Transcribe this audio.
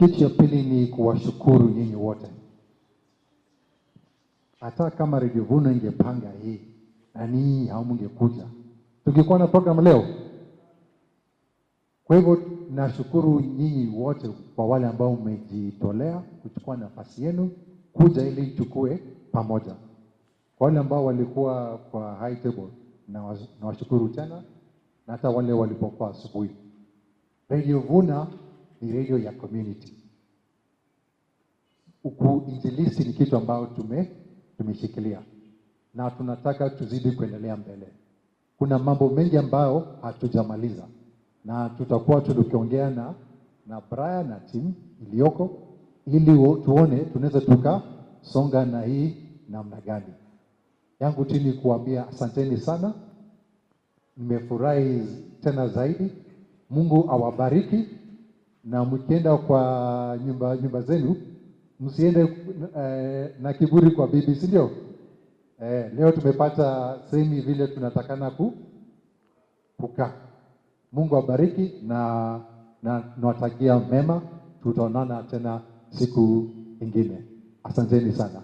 Kitu ya pili ni kuwashukuru nyinyi wote. Hata kama Radio Vuna ingepanga hii na ninyi hamungekuja, tungekuwa na program leo. Kwa hivyo nashukuru nyinyi wote kwa wale ambao mmejitolea kuchukua nafasi yenu kuja ili tukue pamoja. Kwa wale ambao walikuwa kwa high table, nawashukuru tena, na hata wale walipokuwa asubuhi. Radio Vuna ni radio ya community. Uinjilisti ni kitu ambayo tumeshikilia na tunataka tuzidi kuendelea mbele. Kuna mambo mengi ambayo hatujamaliza na tutakuwa tukiongea na Brian na team iliyoko ili tuone tunaweza tukasonga na hii namna gani. Yangu tu ni kuambia asanteni sana, nimefurahi tena zaidi. Mungu awabariki, na mkienda kwa nyumba zenu msiende na kiburi kwa bibi, si ndio? Leo tumepata sehemu vile tunatakana kukaa. Mungu awabariki na nawatakia mema. Tutaonana tena siku ingine. Asanteni sana.